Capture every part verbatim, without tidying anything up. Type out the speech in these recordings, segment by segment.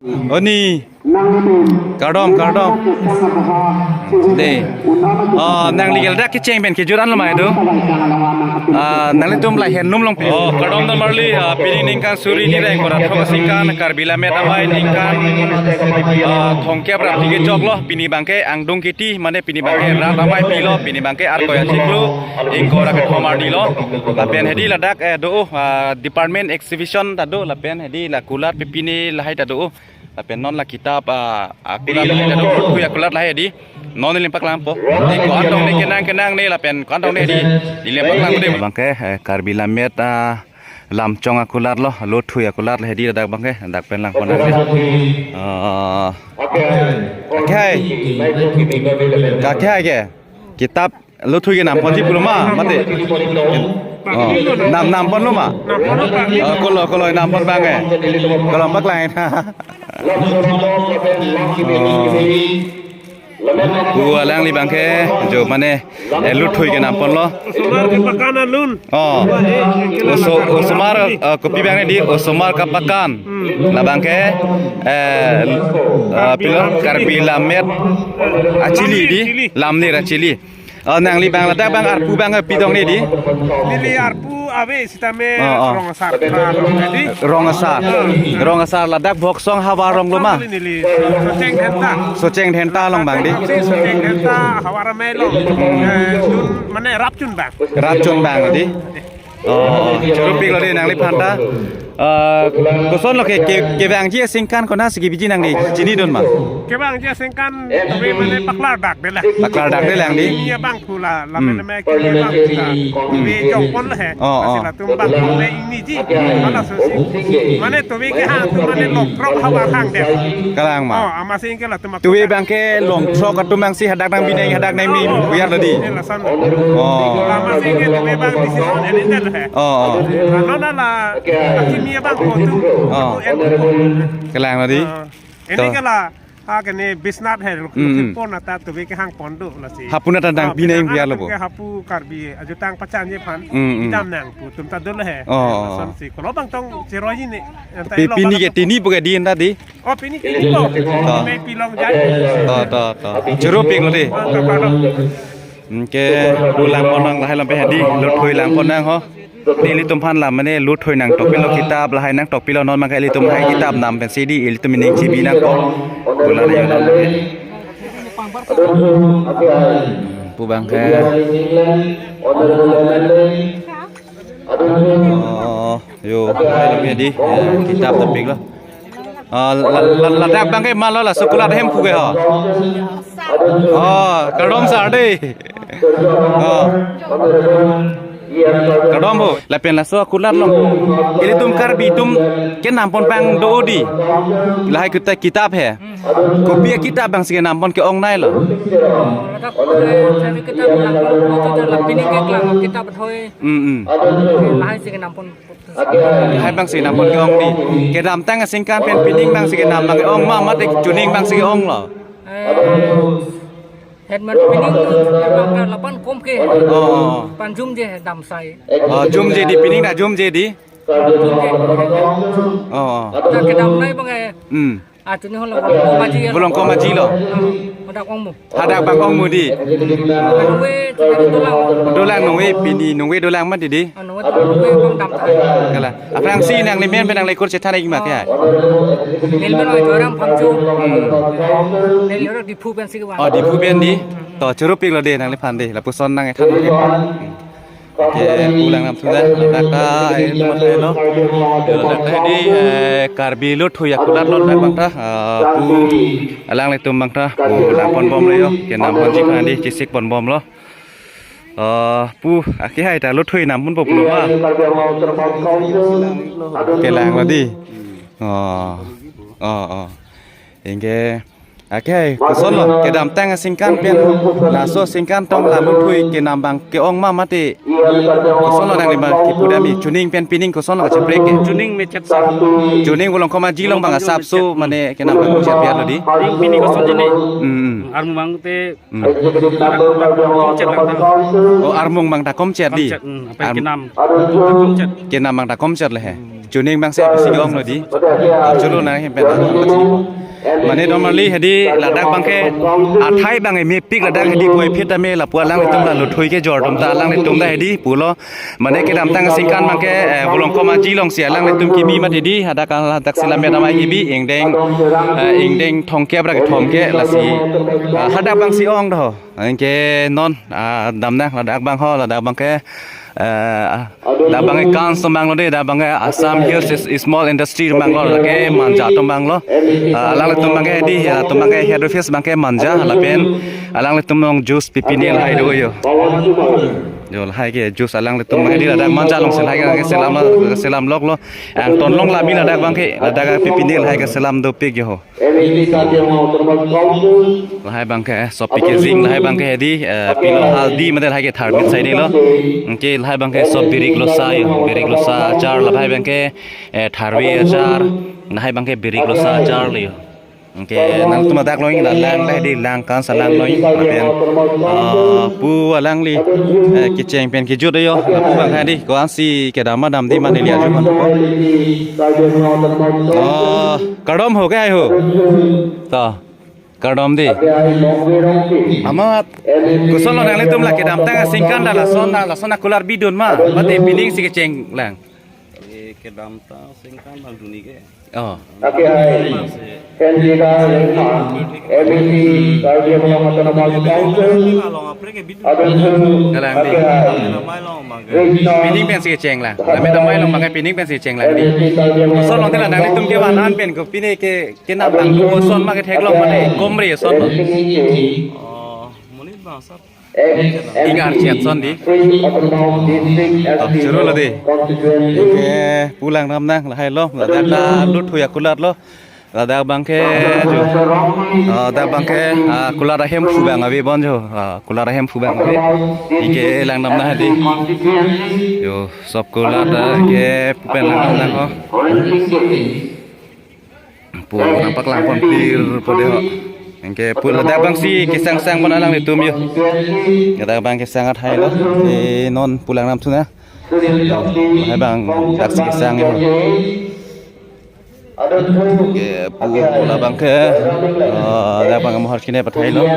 Oni. Kardom, kardom. De. Ah, nangli ke ladak kecheng pen kejut anlo ma do. Ah, nanglitum lahei hennum longpi. Oh, kardom don marli, ah, pini ningkan suri ni ra ingkoi ra throk asingkan, Karbi Lammet Amei ningkan, ah, thomkep ra phli kechoklo, pini abangke angdung kiti, mane pini abangke rat amei pilo, pini abangke Arkoi achiklo, ingkoi ra kethom arni lo. Lapen hedi ladak, eh, do, ah, department exhibition ta do, lapen hedi la kulat pipine lahai ta do. Lapen non la kitap, ah, akulat lahai ta do, lothui akulat lahai di. Non neli paklangpo. Di ko-an tong ne kenang kenang ne lapen ko-an tong ne di. Neli paklangpo de. Abangke, eh, Karbi Lammet, ah, lamchong akulat lo, lothui akulat lahai di ladak abangke, dak pen langpon nang de. Ah, okay. Kake hai ke. Kitap lothui ke namponji pulo ma, mate. Oh, nam, namponlo ma. Oh, kolo, kolo, nampon abangke. Kolo paklang. Oh. Pu alangli abangke, jo mane, eh, lothui ke namponlo. Osomar kapakan alun. Oh. Oso-, osomar, eh, kopi abang ne di, osomar kapakan. Labangke, eh, eh, pilo, Karbi Lammet achili di, lamnir achili. Oh, nangli abang ladak abang arpu abang pi tong ne di? Neli arpu ave sitame. Oh, oh. Rong asar. Rong asar. Rong asar ladak Voksong havar along lo ma? Neli Socheng Dhenta. Socheng Dhenta along abang di? Socheng Dhenta havar amei along. Eh, dun mane rapchun abang. Rapchun abang di? Oh, choro pik lo de nangliphan ta. Eh, kosonlo ke, ke, kevangji asingkan konatsi kebiji nangli chinidun ma? Kevangji asingkan tumi mane paklardak de la. Paklardak de lang di. Ini abang pula, lapen Hmm. me kini abang pula. Tumi jongpon lo he. Oh, oh. Lasi latum abang pula ini ji. Mane laso si. Mane tumi kehang atum mane longthrok havar hang de. Kalang ma? Oh, amatsi ke latum atum. Tumi abangke longthrok atum abangsi hadak nang binai hadak nang mi Oh, oh. Kuyar lo di. Ini lason. Oh. Amatsi ke tumi abang decision ini de he. Oh, oh. Ano na la, aki mi abang ko tu. Oh. Aku en ko. Kalang lo di. Ah. Ini To. Ke la, ha kene Biswanath he, Hmm, hmm. Pon ata tumi kehang pon do lasi. Hapu na tandang Ah, binai pina kuyar lo atum bo. Ke hapu Karbi ajutang pachan je aphan. Hmm, hmm. Idam nang pu atum ta dolo he. Oh, oh, oh. Lason si. Kolo abang tong chiroi ne. Pi-, pini ke tini pu ke di anta di. Oh, pini kini ko. To. Pini pilong jai. To, to, to. Choro pik lo di. Oh, to, to, to. Anke pu langpon nang lahai lam pe hedi, lothui langpon nang ho. Di ilitum aphan lam mane lothui nangtok pilo kitap lahai nangtok pilo non mangke ilitum hai kitap nam pensi di ilitum ining chibi nangpo. Pu la yo nang. Pu abangke. Oh, yo, hai lam hedi, eh, kitap topik lo. Ah, la, la, ladak abangke ma lo laso kulat hem pu ke ho. Oh, kardom sar de. Oh. Kardom bo. Lapen laso kulat lo. Ilitum Karbi atum kenampon abang do di. Lahai kita kitap he. Kopi akitap abangsi kenampon ke-ongnei lo. Ladak, eh, cari kita bilang, itu adalah pining ke kelang kitap thoi. Hmm, hmm. Lahai si kenampon. Lahai abangsi nampon ke-ong di. Kedamtang asingkan pen pining abangsi kenam abang ke-ong ma mate chuning abangsi ke-ong lo. Eh, headman pining tu, headman ke lapan kom ke. Oh. Pan jumje dam sai. Oh, jumje di pining ta jumje di. Jumje. Oh. Ta kedamnei abang eh. Hmm. Ah, chuning holo, Volongkom Aji lo. Volongkom Aji lo. Ah, hadak ongmu. Hadak abang ongmu di. Nungve, chuning dolang. Dolang nungve pini, nungve dolang ma di di. Ah, nungve, nungve abang dam thai. Kala. Aphrangsi nangli men pen nangli kur chethan ik ma ke hai. Neli pen oi Joram Phangcho. Hmm. Neli orang Diphu pen si ke bang. Oh, Diphu pen di. To choro pik lo de nangliphan de. Lapuson nang ethan lo ke. Ke pulang nam sudah, ladak ta, eh, tempat lo. Yo, ladak ta di, eh, Karbi lothui akulat lo ladak abang ta, eh, pu alanglitum abang ta, pu nampon bomlo yo, kenampon ji aphan di, chesik pon bomlo. Eh, pu, ake hai ta lothui namponpo pulo ma. Kelang lo di. Oh, oh, oh. Anke, ake, kosonlo, kedamtang asingkan pen, laso asingkan tong la lothui kenam abang ke-ong ma mate. Kosonlo nangli abang kipudam i, chuning pen pining kosonlo kacheprek ke. Chuning mechet sa. Chuning Volongkom Aji along abang asapso, mane kenam abang mechet piat lo di. Pining, pining koson jene. Hmm. Armung abang te. Hmm. Komchet lang ta. Oh, armung abang ta komchet di. Komchet, hmm, apa Arm- kenam. Komchet. Kenam abang ta komchet le he. Hmm. Chuning bang si bisi ke-ong lo di. Ah, cholo nang hem pen. Mane normally hedi ladak bang ke athai bang mepik ladak hedi koi phit tame lapu alanglitum la lothui kejor atum ta alanglitum ta hedi pulo. Mane kedamtang singkan bang ke, eh, Volongkom Aji along si alanglitum kimi mat hedi hadak, hadak si lammet amei kibi ingdeng, eh, ingdeng thomkep ra kethom ke lasi, ah, hadak bang si ong do. Anke non, ah, damnang ladak bang ho, ladak bang ke, eh, dak bang ke Kans atum bang lo de, dak bang ke Assam Hills is, is Small Industry atum bang lo, lake Manja atum bang lo. Ah, alanglitum bang ke di, ah, atum bang ke head office bang ke Manja, lapen alanglitum along juice pipine lahai do yo. Yo lahai ke juice alanglitum bang ke di ladak Manja along si lahai ke selam, selam lok lo. Angton along lami ladak bang ke, ladak pipine lahai ke selam dopik yo ho. M E C Karbi Anglong Autonomous Council. Lahai bang ke sopi ke jing, lahai bang ke hedi, eh, pilo haldi mate lahai ke tharmit sai de lo. Anke lahai bang ke sop birik losa yo, birik losa achar, lahai bang ke, eh, tharve achar, lahai bang ke birik losa achar lo yo. Anke nangtum ladak lo ing, la lang lahai di lang Kans alang lo ing, lapen, eh, pu alangli, eh, kecheng pen kejut yo, pu bang hedi, ko-an si kedam ma dam di mane liya ju man. Oh, kardom ho ke hai ho. To. Kardom di. Amat. Koson lo nanglitum la kedamtang singkan da lason, lason akular bidun ma. Mate pining si kecheng lang. Eh, kedamtang singkan bang duni ke. Oh. Oke, hai. Kendida Lengma, M E C Karbi Anglong Autonomous Council. Along apre ke bidun. Aben Kalang di. Oke, hai. Lammet amei along bang ke. Krishna. Pining pen si kecheng lang. Lammet amei along bang ke pining pen si kecheng lang di. M E C Karbi Anglong. Koson lo te la nanglitum kevan an pen kopine ke kenam bang koson ma kethek long mane komre son ma. Oh, monit bang sap. Ingar chiat son di. Oh, choro lo di. Oke, pu lang damnang lahai lo. Ladak ta lut huya kulat lo. Ladak bang ke jo. Oh, dak bang ke, ah, kulat ahem pu bang ave bon jo. Ah, kulat ahem pu bang ave. Ike lang damnang di. Yo, sop kulat, ah, ke pu pen lang damnang ho. Pu nangpaklang pon pir po de ho. Anke pu ladak bang si kesang sang pon alanglitum yo. Ladak bang kesang athai lo. Eh, non pu lang nam thu na. Lahai bang dak si kesang yo. Anke pu, pu labang ke, eh, ladak bang mohor kine pathai lo.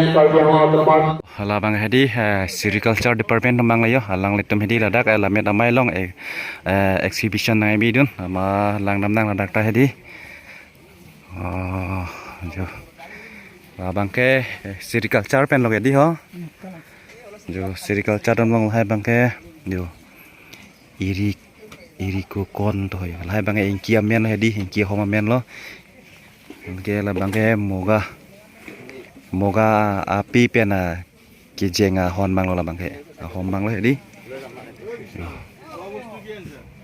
Labang hedi, eh, Sericulture Department atum bang lo yo. Alanglitum hedi ladak, eh, lammet amei along, eh, eh, exhibition nangbi dun. Amat lang damnang ladak ta hedi. Oh, jo. Labang ke, eh, sericulture pen lo ke di ho. Jo, sericulture atum along lahai bang ke, jo. Iri, iri ko kon to ho. Lahai bang ke ingki amen lo hedi, ingki ahom amen lo. Anke labang ke moga, moga api pen a kejeng ahon bang lo labang ke. Ahom bang lo hedi.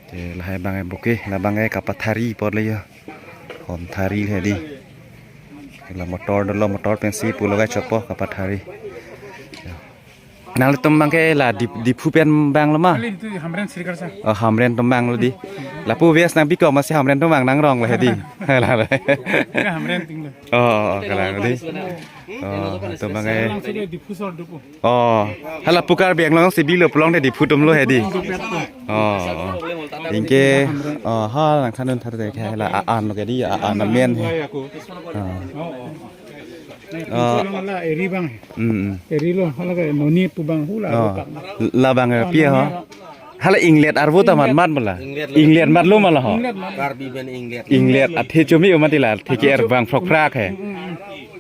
Te lahai bang ke buke, labang ke kapathari apot le yo. Hom thari le hedi. La motor dolo, motor pen si pu logai chokpo kapathari. Nangtum bang ke la Dip-, Diphu pen bang lo ma? Kali itu Hamren Sericulture. Oh, Hamren atum bang lo di. Lapu ves nang biko masi Hamren atum bang nangrong le hedi. La le. Ke Hamren ting lo. Oh, oh, oh, kalang di. Oh, atum bang ke. Langsung ke Diphu sor Diphu. Oh, hala pu Karbi Anglong si bilo pulote Diphu atum lo hedi. Oh, oh. Anke, oh, hal nangthanun thar te ke hala a-an lo ke di, a-an amen he. Oh. Oh. Hala eri bang. Hmm, hmm. Eri lo, hala ke noni pu bang hula. Oh. Labang ke pi ho? Hala inglet arvo ta mat mat mala. Inglet lo. Inglet mat lo mala ho. Inglet mat. Karbi pen inglet. Inglet athe chumi umat ila, athe ke er bang phrok phrak he.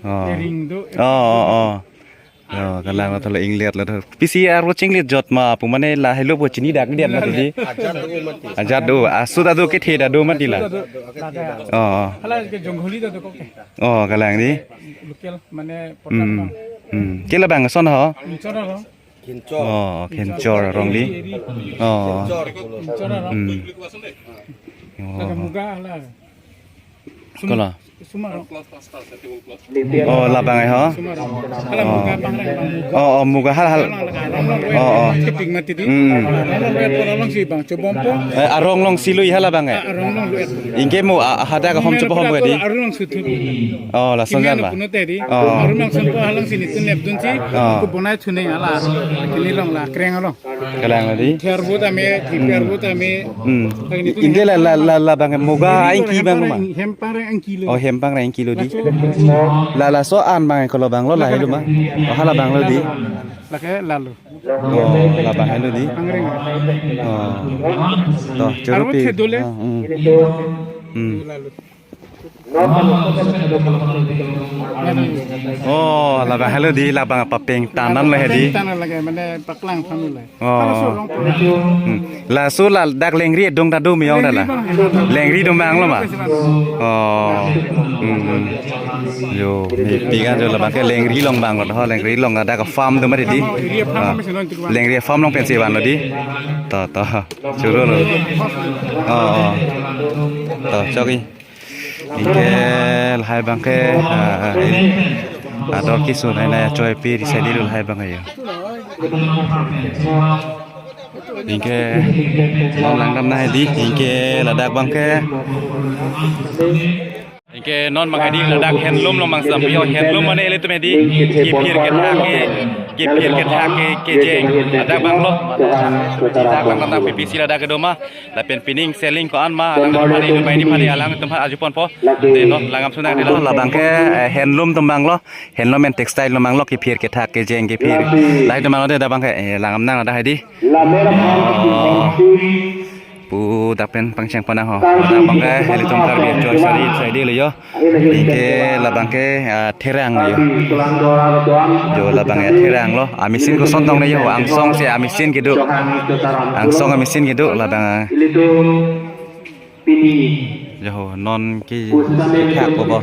Oh. Ering do. Oh, oh, oh. Oh, kalang lo thalo inglet lo thalo. Pisi arvo chinglet jot ma pu mane lahelo pu chini dak dia mati di. Ajat do mati. Ajat do, asut ado kethe ta do mati la. Oh, oh. Hala ke Jongholi ta do kok ke. Oh, kalang di. Local mane potak. Hmm. Bang. Hmm. Ke labang ason ho? Inchora lo. Khenchor. Oh, Khenchor arong di. Oh. Khenchor pulo. Inchora lo. Hmm. Oh. Laga muga hala. Kola. Sumaro. Oh, labang ai ho. Sumaro. Hala Oh. Muga bang rai bang muga. Oh, oh, muga hal hal. Hala hala arong long Oh, oh. Keping mati di. Hmm. Arong long lo et pon along si bang chobom po. Eh, arong long si lui hala bang eh. Ah, arong long lo et. Ingke mo a- hadak ahom chobom po di. Arong long sutu. Oh, lason jan ba. Punut di. Oh. Arong long sutu halang si nitun nepdun si. Oh. Ko bonai thune ala. Kini long la kreng along. Kalang lo di. Thiar bu tame, thiar bu tame. Hmm. Ingke la la la la bang muga aingki bang ma. Hempang reng aingki lo. Oh, hempang reng aingki lo di. La laso an bang ko lo bang lo la helo ma. Oh, hala bang lo di. Lake lalu. Oh, la bang helo di. Pang reng. Oh. To, choro pi. Arut thedole. Oh, hmm. Hmm. Lalu. Oh, labang helo di, labang apa peng tanan le di. Tanan lagi, mane paklang tanan le. Oh. Kalau so long pun. Hmm. Laso ladak lengri dong ta do miyong ta la. Lengri dong bang lo ma. Oh. Hmm. Yo, mi pigan jo labang ke lengri long bang lo, lengri long ada ke farm do ma di. Farm, area farm Ah. Masih long tu. Lengri farm long pensi van lo di. To, to. Choro lo. Oh, oh. To, choki. Ingke lahai bangke, ah, ah, ador kisun hai na choi pi risai dilu lahai bangke yo. Ingke non langdam na di, ingke ladak bangke. Ingke non bangke di ladak handloom long bang sampai yo handloom mane ilitum di kephir kethak ke, kephir kethak ke, kejeng ladak bang lo. Ladak bang tentang P P C ladak ke doma. Lapen pining selling ko-an ma, alang tum pani, tum pani pani alang tum phan arjupon po. Te no, langdam sunang di lo, labang ke, eh, handloom tum bang lo, handloom and textile tum bang lo, kephir kethak kejeng kephir. Lahai tum bang lo de, labang ke, eh, langdam nang ada hai di. Oh. Pu dak pen pangcheng panang ho. Dak bang ke, ilitum Karbi Choi Sari, Sari di lo yo. Ingke labang ke, ah, therang yo. Jo labang ya therang lo. Amesin koson tong ne yo. Angsong si amesin kedo. Angsong amesin kedo labang. Jo non ke thak ko bo.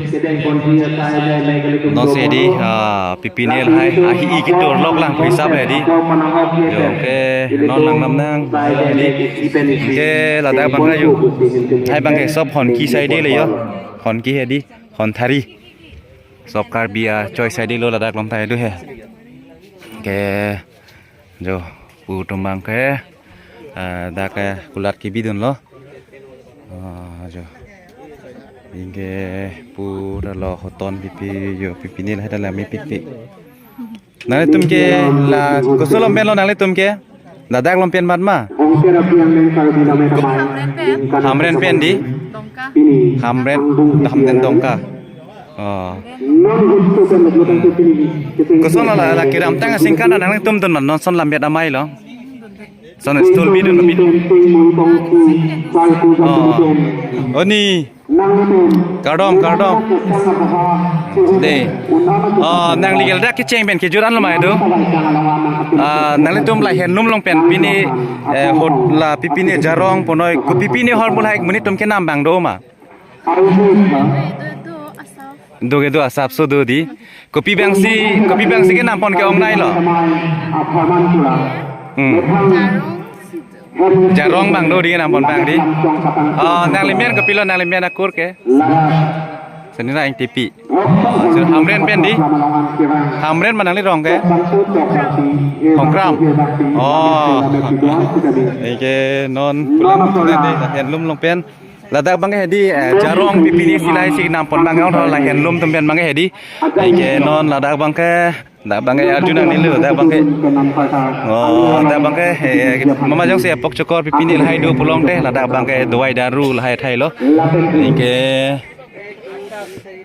Non si di, ah, pipine lahai. Ahi i kedo lok lang hisap le di. Jo ke non langdam nang. Di. Ke ladak bang ke yo. Hai bang ke sob hon ki sai di le yo. Hon ki he di, hon thari. Sob Karbi a Choi Sari di lo ladak lom thai do he. Ke jo pu tum bang ke, ah, dak ke kulat kebi dun lo. Ah, jo. Ingke pu ta lo hoton pipi jo pipine lahai ta la me pipi. Nanglitum ke la koson lom pen lo nanglitum ke? Ladak lom pen mat ma? Hamren pen. Hamren pen di? Dongka. Hamren, Hamren Dongka. Oh. Koson la la kedamtang asingkan nanglitum dun mat non son lam bet amei lo. Son stall bi dun bi. Oh. Oni. Kardom, kardom. De. Ah, nangli ke ladak kecheng pen kejut an lo ma do. Ah, nanglitum la handloom long pen pine, eh, hot la pipine jarong punoi ko pipine hor bul hai monit atum kenam bang do ma. Do ke do asap so do di. Kopi bang si, kopi bang si kenam pon ke-ong nai lo. Hmm. Jarong bang do di kenam pon bang di. Oh, nangli men kopilo nangli men akur ke? Seni na ing tipi. Hamren pen di. Hamren ma nangli rong ke? Hongkram. Oh. Eke non pulang di handloom long pen. Ladak bang ke di, eh, jarong pipine si lahai si nam pon bang ke ong la handloom atum pen bang ke di. Eke non ladak bang ke, dak bang ke arju nang nilu, dak bang ke. Oh, dak bang ke, eh, mama jongsi apok chokor pipine lahai do pulote, ladak bang ke dawai daru lahai thai lo. Eke.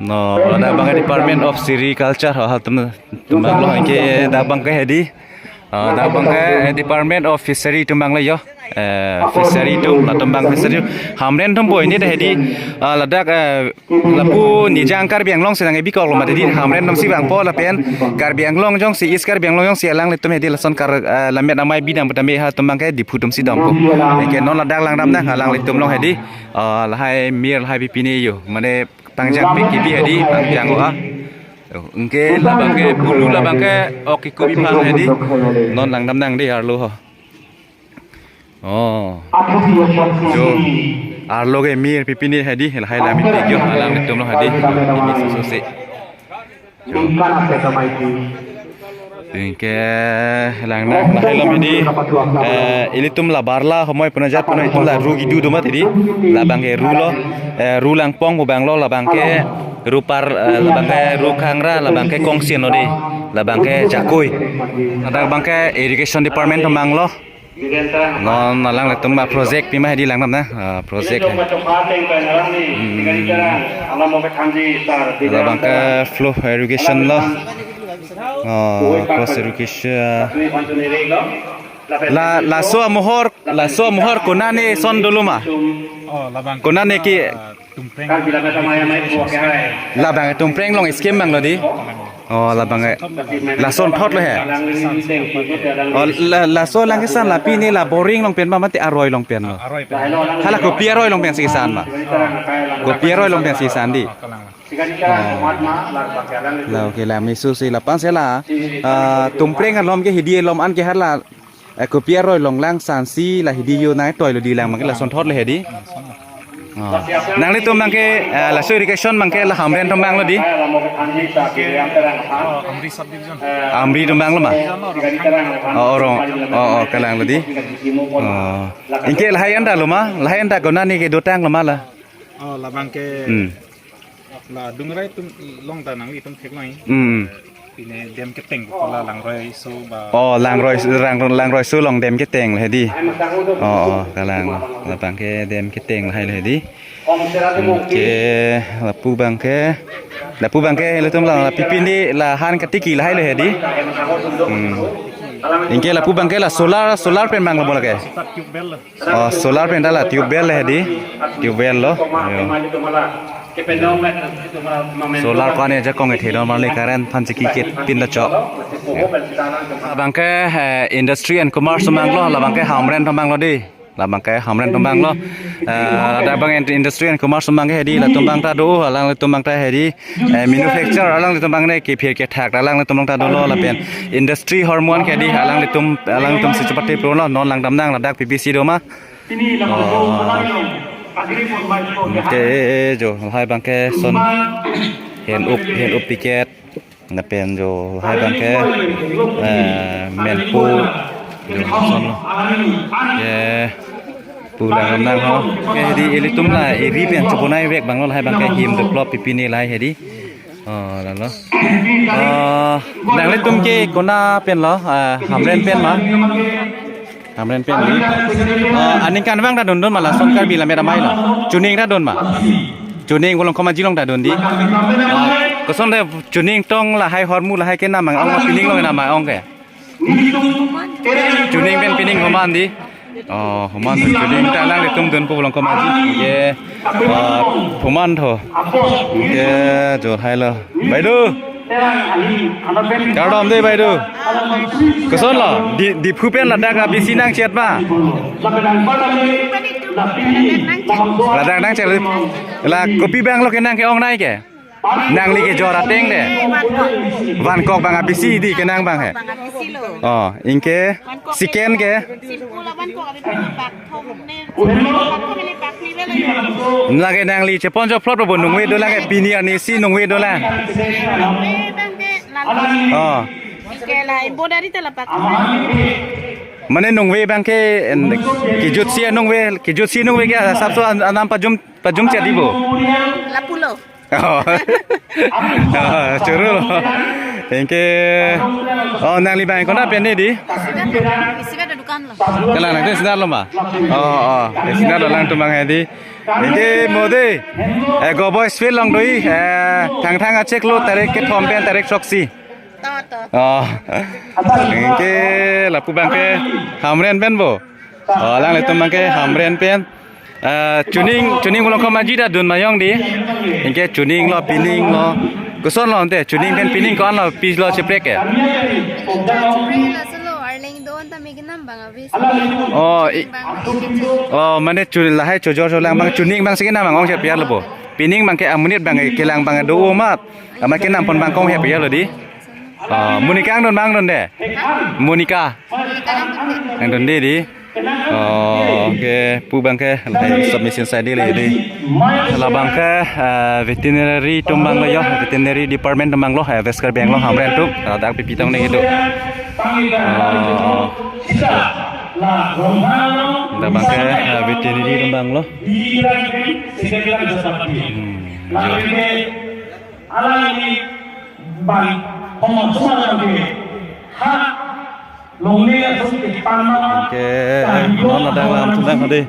No, ladak bang ke Department of Sericulture, ha, ha, tum, tum bang lo, eke, dak bang ke di. Ah, dak bang ke, eh, Department of Fishery atum bang lo yo. Eh, fishery atum, latum bang fishery. Hamren atum boi ni dah di, ah, ladak, eh, lapu Nijang Karbi Anglong si nang ebi kok lo mati di Hamren atum si bang po lapen Karbi Anglong jongsi East Karbi Anglong jongsi alanglitum di lason kar, eh, lam bet amei bidang pu tame ha atum bang ke Diphu atum si dam ko. Eke non ladak langdam nang alanglitum long di, ah, lahai mir lahai pipine yo. Mane pangjang pik kebi di pangjang wa. Oh, ingke labang ke bulu labang ke ok ikubi pang di. Non langdam nang di arlo ho. Oh. Jo. arlo ke mir pipini hedi, lahai lam ipik yo, alanglitum lo hedi, pipini susu si. Bingkan ase kamai di. Anke lang na, lahai lam hedi, eh, ilitum la barla homoi puna jat puna itum la ru kedo do mati di. Labang ke ru lo, eh, ru langpong pu abang lo, labang ke ru par, eh, labang ke ru khangra, labang ke kongsin lo di. Labang ke jakoi. Labang ke irrigation department atum abang lo. Non alanglitum ma project pima hedi langdam na. Ah, project hai. Hmm. Labang ke flow irrigation lo. Oh, cross irrigation. La, laso amohor, laso amohor konane son dolo ma? Oh, labang. Konane ke, ah, Tumpreng. Labang Tumpreng along scheme abang lo di. Oh, labang, eh, lason thot lo he. Oh, la, laso alang kesan la pine la boring along pen ma mate aroi along pen lo? Aroi pen. Hala kopi aroi along pensi kesan ma? Kopi aroi along pensi kesan di. Oh. La, okay, la mesu si lapu-an si la, ah, Tumpreng alom ke hedi alom an ke hala, eh, kopi aroi along lang sansi la hedi yo nai toi lo di, lang abang ke lason thot lo hedi. Oh. Nanglitum abang ke, eh, laso irrigation abang ke la Hamren atum abang lo di. Oh, Amri subdivision. Amri atum abang lo ma? Oh, orong. Oh, oh, kalang lo di. Oh. Anke lahai anta lo ma? Lahai anta konane kedotang lo ma la? Oh, labang ke. Hmm. La Dungrai atum along ta nanglitum theklong. Hmm. Pine dam keteng ko la Langroi so ba. Oh, Langroi, Lang, Langroi so along dam keteng lo hedi. Oh, oh, kalang. Labang ke dam keteng lahai lo hedi. Anke lapu abang ke, lapu abang ke ilitum la pipini la han katiki lahai lo hedi. Hmm. Anke lapu abang ke la solar, solar pen abang lo bo la ke? Start tubewell. Oh, solar pen ta la tubewell hedi. Tubewell lo. Ayo. Solar ko-an ajakong kethe normal current aphan chiki kit tin ta chok. Ayo. Labang ke, eh, industry and commerce atum abang lo, labang ke Hamren atum abang lo di. Labang ke Hamren atum abang lo. Eh, labang in-, industry and commerce atum abang ke hedi, latum abang ta do, alanglitum abang ta hedi. Eh, manufacture alanglitum abang ne kephir kethak alanglitum abang ta dolo lapen industry ahormu an ke di alanglitum, alanglitum si chepate pro lo, non langdam nang ladak P P C do ma. Oh. Anke jo lahai abang ke son hen up, hen up piket. Lapen jo lahai abang ke, eh, menpo jo son lo. Ke pu langdam nang ho. Ke hedi ilitum la eri pen chobonai vek abang lo, lahai abang ke him develop pipini lahai hedi. Oh, la lo. Oh, nanglitum ke kona pen lo, ah, Hamren pen ma? Hamren pen di. Oh, aningkan vang ta dundun ma lason Karbi Lammet Amei lo? Chuning ta dun ma? Chuning Volongkom Aji along ta dun di. Oh, koson de chuning tong lahai ahormu lahai kenam abang ong, pining along kenam abang ong ke? Chuning pen pining homan di. Oh, homan tho chuning ta alanglitum dunpo Volongkom Aji. Ye. Oh, homan tho. Ye, jo lahai lo. Baidu. Kardom de baidu. Koson lo? Di, Diphu pen ladak abisi nangchet ma? Ladak nangchet. La kopi abang lo kenang ke-ongnei ke? Nangli kejor ateng de. Vankok. Vankok abang abisi di kenang abang he. Vankok abisi lo. Oh, anke second ke? Simple la Vankok abi pini pak thom ne. Pak thom ne pak ni belo yo. Lake nangli chepon jo plot bo nungve dolang ke, pini arnisi nungve dolang. Nungve abang ke lalo. Oh. Anke la embroidery ta la pak thom. Mane nungve abang ke en, kejutsi nungve, kejutsi nungve ke asapso an-, anam pajum, pajum chadi bo. Lapu lo. Oh. Oh, choro. Anke, oh, nangli abang kona pen ne di? Isi ka dukan lo. Kalang nang sinar lo ma? Oh, oh. Sinar lo alangtum abang hedi. Anke mo de. Eh, Go Boys Field along do-i. Eh, Thangthang achek lo tarik kethom pen tarik throksi. To, to. Oh. Anke lapu abang ke Hamren pen bo. Oh, alanglitum abang ke Hamren pen. Eh, chuning, chuning Volongkom Aji ta dun ma yong di. Anke chuning lo, pining lo. Koson lo ante, chuning pen pining ko-an lo, pis lo cheprek ke? Chuning lo solo, arleng do-an ta me kenam abang abis. Oh, i-, abang abis. Oh, mane chuning lahai chojor cholang abang chuning abang si kenam abang ong chepiar lo bo. Pining abang ke amonit abang kelang abang do-o mat. Ama kenam pon abang kong hepiar lo di. Ah, Monica angdon ma angdon de? Monica. Angdon de di. Oh, okay, pu abangke lahai submission sai di le di. Labangke, eh, veterinary atum abanglo yo, veterinary department atum abanglo, eh, West Karbi Anglong Hamren atum, ladak pipi tong ne gitu. Oh. Labangke, eh, veterinary atum abanglo. Hmm, ya. Alangli bang homok suma lagi ha longle atum ke panma Oke, non ladak lam atum abang dei.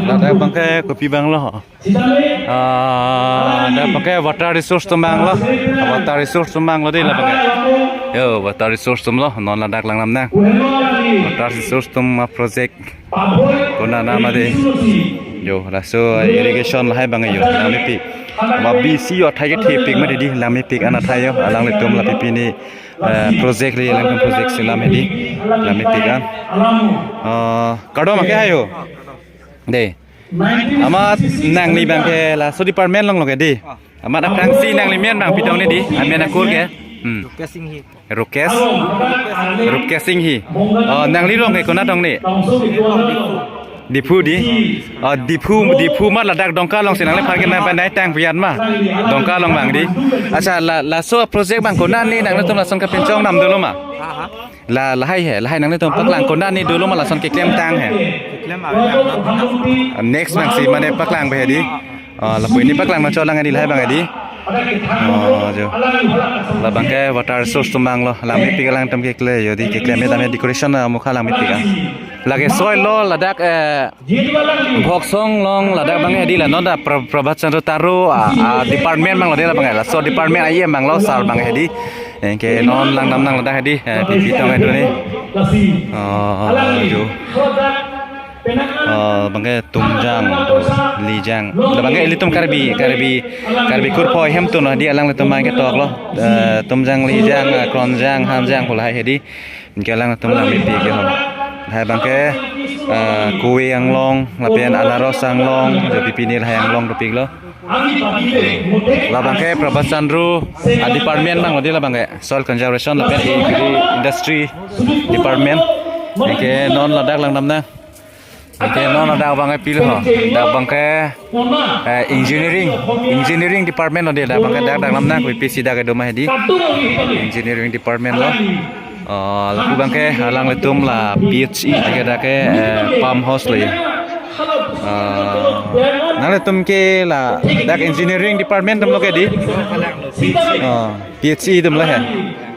Ladak abangke kopi abanglo. Ah, ladak abangke water resource atum abanglo. Water resource atum abanglo dei labangke. Yo, water resource atumlo, non ladak lang lam nang. Water resource atum a project. Konat nama dei. Yo, laso irrigation lahai abangke yo, langmepik. Ma B C yo athai kethepik mati di, langmepik an athai yo, alanglitum lapipi ni, eh, project le, alanglitum project si lam hedi, langmepik an. Eh, kardom abangke hayo. Dei. Amat nangli abangke laso department along lo ke dei. Amat aphrangsi nangli men abang pi tong ne dei, amen akur ke. Hmm. Rukesh Singhi. Rukesh. Rukesh Singhi. Oh, nangli rong ke konat tong ne? Diphu dei. Oh, Diphu, Diphu amat ladak Dongka alongsi nangliphan ke nangpanai tang pian ma. Dongka along abang dei. Accha, la, laso project abang konat ne nanglitum lason kapinchong nam dolo ma? Ha, ha. La, lahai he, lahai nanglitum paklang konat ne dolo ma lason keklem tang he? Keklem abang. Ah, next abangsi mane paklang be dei. Oh, lapu ini paklang nangchot lang dei lahai abang dei. Oh, jo. Labangke water resource atum abanglo. Langmepik alangtum kekle yo dei, keklem dam decoration amokha langmepik an. Lake soil lo ladak, eh, Bhoksong along ladak abang hedi la non ta Pra-, Prabhat Chandra Taro a, a department abanglo dei labang, laso department a E M abanglo sir abang hedi. Anke non lang dam nang ladak hedi, eh, pipi tong hedi ne. Oh, jo. Oh, abangke Tumjang, Lijang. Labangke ilitum Karbi, Karbi, Karbi kurpo hem atum hedi alanglitum abangke toklo. Eh, Tumjang, Lijang, eh, Kronjang, Hanjang pu lahai hedi. Anke alanglitum langmepik ke ho. Lahai abangke, eh, kue anglong, lapen anaros anglong, jo pipi ni lahai anglong dopiklo. Labangke Prabhat Chandra a department abanglo dei labangke, soil conservation lapen agri industry department. Anke non ladak lang dam nang. Anke non ladak abangke pilo ho. Dak abangke, eh, engineering, engineering department lo dei, dak abangke dak dam nang, kopi si dak kedo ma hedi. Engineering department lo. Oh, lapu abangke alanglitum la P H E ke dak ke, eh, pump house lo ya. Ah, nanglitum ke ladak engineering department atumlo ke dei? Oh, P H E atumlo he.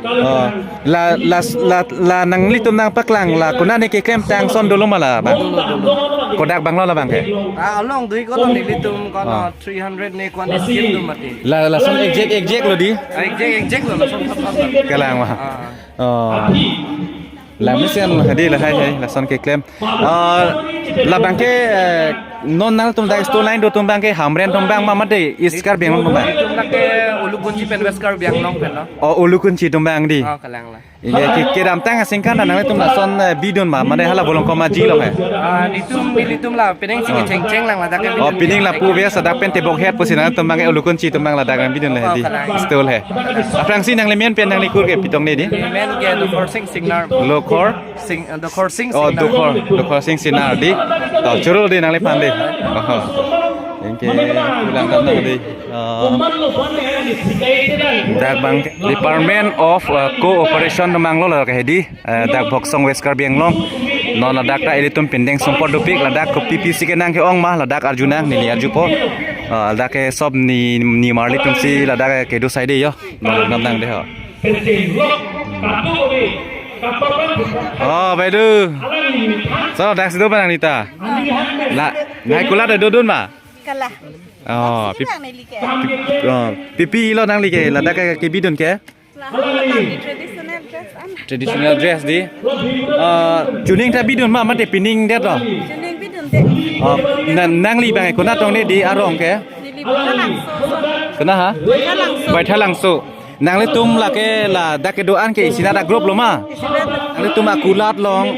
Oh, la, la, la, la nanglitum nangpaklang la konat ne keklem tang ason dolo ma labang? Kodak abanglo labangke? Ah, along dui kono nelitum kono. Oh. Three hundred ne kwan scheme do mati. La, lason exact, exact lo dei? Ah, exact, exact lo, lason thap thap lo. Kelang ma. Ah. Oh. Lamisen hedi lahai hai, lason keklem. Ah, labangke, eh, non nangtum dak stone line do atum abangke Hamren atum abang ma mate East Karbi Anglong atum abang? Ilitum dak ke Ulukunchi pen West Karbi Anglong pen lo. Oh, Ulukunchi atum abang dei. Oh, kelang la. Iya, ke, kedamtang aningkan nanglitum lason, eh, bidun ma, mane hala Bolongkom Aji along he? Ah, nelitum, nelitum la, pining si kecheng cheng lang ladak ke. Oh, bidun. Pining lapu biasa dak pen tebok het pusi nangtum abangke Ulukunchi atum abang ladak nang bidun le hedi. Oh, kelang. Stall he. Aphrangsi nangli men pen nangli kur ke pi tong ne dei? Men ke Dokhor Sing Singnar. Lokhor? Sing, eh, Dokhor Sing Singnar. Oh, Dokhor, Dokhor Sing Singnar dei. To, choro dei nangliphan dei. Oh. Anke pulang dam nang dei. Oh. Dak abang Department of, uh, Cooperation atum abanglo la ke hedi, uh, dak Bhoksong West Karbi Anglong. Non ladak ta ilitum pindeng sumpot dopik, ladak kopi pisi kenang ke-ong ma, ladak arju nang, neli arjupo. Uh, ladak ke sob ne, ne marli atumsi ladak kedo sai dei yo. Non dam nang dei ho. Oh, baidu. So, dak si do ma nangli ta? La, nai kulat dodun ma? Kalang. Oh, pi-, nang neli ke. Oh, pipi lo nangli ke, ladak ke, kebidun ke? Lah, nang traditional dress an. Traditional dress dei. Oh, chuning ta bidun ma, mate pining det lo? Chuning bidun det. Oh, na, nangli abang konat tong ne dei arong ke? Neli Baithalangso. Konat ha? Baithalangso. Baithalangso. Nanglitum lake ladak kedo-an ke isinat a-group lo ma? Isinat. Nanglitum akulat along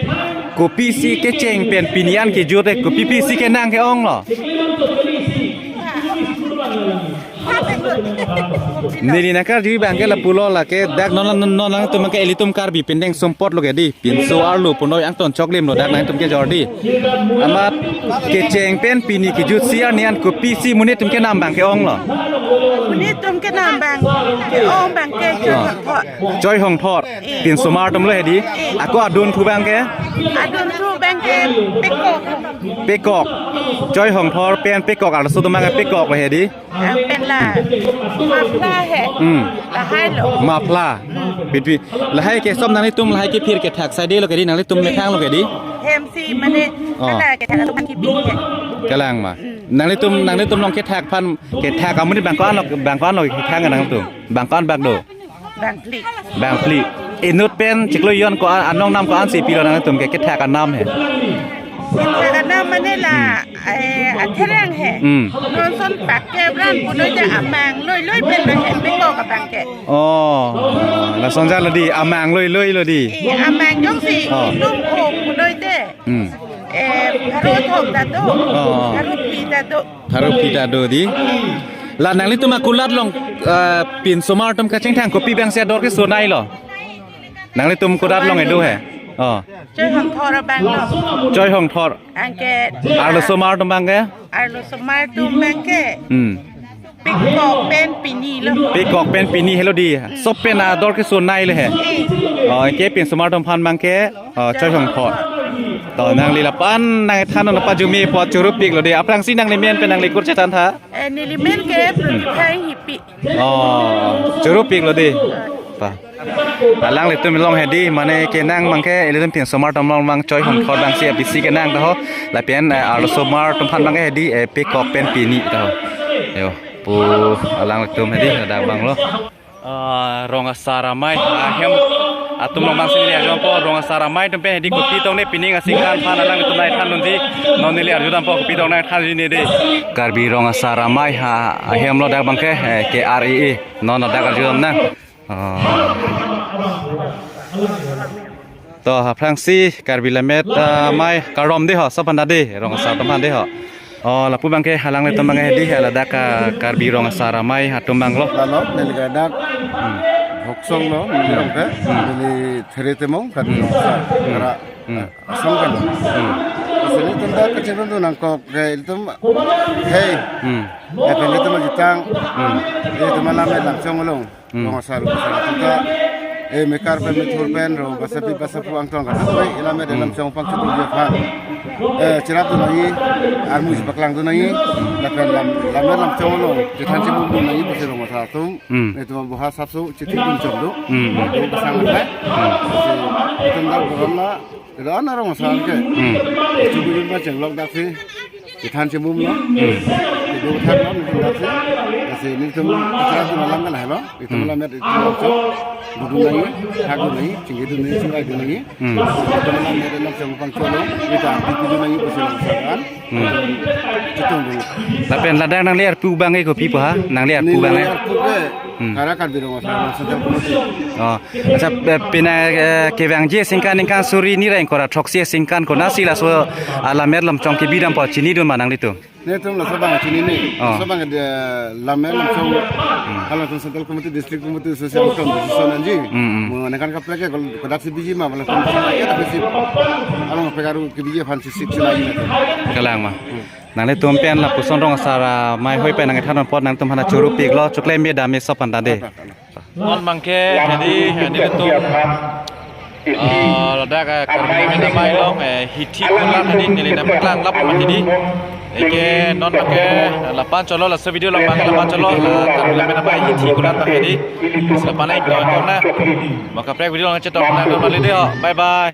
kopi si kecheng pen pini an kejut te kopi pisi kenang ke-ong lo? Neli nangkarju abang ke lapulo, lake dak non non non nangtum ke ilitum Karbi pindeng sumpot lo ke di. Pinso arlo punoi angton choklim lo dak nangtum ke jordi. Amat kecheng pen pini kejutsi arni an kopisi monit atum kenam abang ke-ong lo? Monit atum kenam abang ke-ong abang ke Choi Hongthor. Choi Hongthor. Eh. Pinsomar atum lo hedi. Eh. Ako adunthu abang ke? Adunthu abang ke Pekok. Pekok. Choi Hongthor pen Pekok arloso atum abang ke Pekok lo hedi. Ang pen la Maphla he. Hmm. Lahai lo. Maphla. Hmm. Pitpi. Lahai ke som nanglitum lahai kephir kethak saide lo ke di, nanglitum methang lo ke di. Hem si mane, oh, hala kethak atum kipi he. Kalang ma. Hmm. Nanglitum, nanglitum along kethak aphan, kethak amonit abang ko-an lo, abang ko-an lo kethak nangtum? Abang ko-an bak do? Bang phli. Bang phli. Inut pen chiklo jon ko-an, anong nam ko-ansi pilo nangtum ke kethak anam he? Kethak anam mane la, hmm, eh, atherang he. Hmm. Non son pak ke bran punoi te amang loi loi pen lo he, Pekok abang ke. Oh, lason jalo di, amang loi loi lo di. Eh, amang jongsi, oh, inum o punoi te. Hmm. Eh, pharo thom ta do. Oh. Pharo phli ta do. Pharo phli ta do di. La nanglitum akulat along, eh, pinsomar atum kachingthang kopi abang si ador keso nai lo? Nanglitum kulat along edo he. Oh. Choi Hongthor abang lo. Choi Hongthor. Anke arlosomar atum abang ke? Arlosomar atum abang ke. Hmm. Pekok pen pini lo. Pekok pen pini helo di. Sob pen ador keso nai le he. Eh. Oh, ke pinsomar atum aphan abang ke, oh, Choi Hongthor. To nangli lapu-an nangthan non pajumi apot choro pik lo di. Aphrangsi nangli men pen nangli kur chethan tha. Eh, neli men ke Pratibha Inghipi. Oh, choro pik lo di. Pa. Alanglitum along hedi, mane kenang abang ke, ilitum pinsomar atum along abang Choi Hongthor abang si A B C kenang ta ho. Lapen, eh, arlosomar atum aphan abang ke hedi, eh, Pekok pen pini ta ho. Yo, pu alanglitum hedi, ada abang lo. Ah, rong asar amei, ahem atum along abang si neli arjudampo, rong asar amei atum pen hedi kopi tong ne pining asingkan aphan alanglitum nangthan nunji, non neli arjudampo kopi tong nangthan nunji ne di. Karbi rong asar amei ha, ahem lo dak abang ke, eh, K R A A, non dak arjudam nang. Ah. To, aphrangsi Karbi Lammet, ah, amei karom di ho, sob anta di, rong asar atum aphan di ho. Oh, lapu abang ke alanglitum abang ke di, ladak, ah, Karbi rong asar amei atum abang lo. Lalo, neli ke dak, hmm, Hoksong lo, hmm, neli rong ke, hmm, neli There Timung, Karbi, hmm, rong asar, hmm, kara, hmm, ah, asam kan. Hmm. Lasi nelitum dak kachetong tu nangkok ke ilitum, hei, hmm, ya pen ilitum jutang, hmm, ilitum alam lamchong along. Hmm. Rong asar, rong asar atum ta, eh, mekar pen methur pen, rong basapi basapo angtong ka. Hoi, ila me de, hmm, lamchong pangchut dia aphan. Eh, cherapdun nangji, armu si paklang dun nangji, lapen lam, lam lamchong lo, chethan chimum dun nangji, pusi rong asar atum, hmm, netum aboha sapso, chethik dun chom do. Hmm. Do pasang le. Hmm. Pusi, itum dak borom la, kedo-an arong asar ke. Hmm. Chubidun ba chenglok dak si. Chethan chimum lo. Hmm. Kedo thak lo, nelitum dak si. Lasi nelitum acara atum alam ke lahelo. Nelitum, hmm, alam ya, nelitum lamchong. Dudun nangji, thak dun nangji, chingki dun nangji, chingki dun nangji. Hmm. Nelitum alam ya, lamchong pangchot lo. Nelitum arti dun nangji, pusi lamchong kan. Hmm. Chetong dun. Lapen ladak nangli arpu abang ke kopi pu ha? Nangli arpu abang ke? Neli arpu ke. Hmm. Kara Karbi rong asar, Central Committee. Oh. Accha, eh, pini, eh, kevangji asingkan ningkan suri hini ra ingkoi ra throksi asingkan konatsi laso, ah, lammet lamchong kebidampo chinidun ma nanglitum? Netum laso abang chinine. Oh. Laso abang de lammet lamchong. Hmm. Halatum Central Committee, District Committee, Association Committee, so nanji. Hmm, hmm. Mo ningkan kaprek ke kol-, kodaksi biji ma, halatum ya, tapi si, along pekaru kebiji aphan si sik sila ini. Kalang ma. Hmm. Nanglitum pen lapuson rong asar amei hoi pen nangthan apot nangtum aphan choro pik lo, chokle me dam me sob anta de. Non abang ke, hedi, hedi nelitum, eh, ladak, eh, Karbi Lammet Amei along, eh, hithi kulat hedi neli nangpaklang lap ma hedi. Eke non abang ke, lapu-an cholo, laso video along abang ke lapu-an cholo, la Karbi Lammet Amei hithi kulat abang hedi. Lapu-an ingtong ingtong na. Mo kaprek video along chetong nang don mali de ho. Bye bye.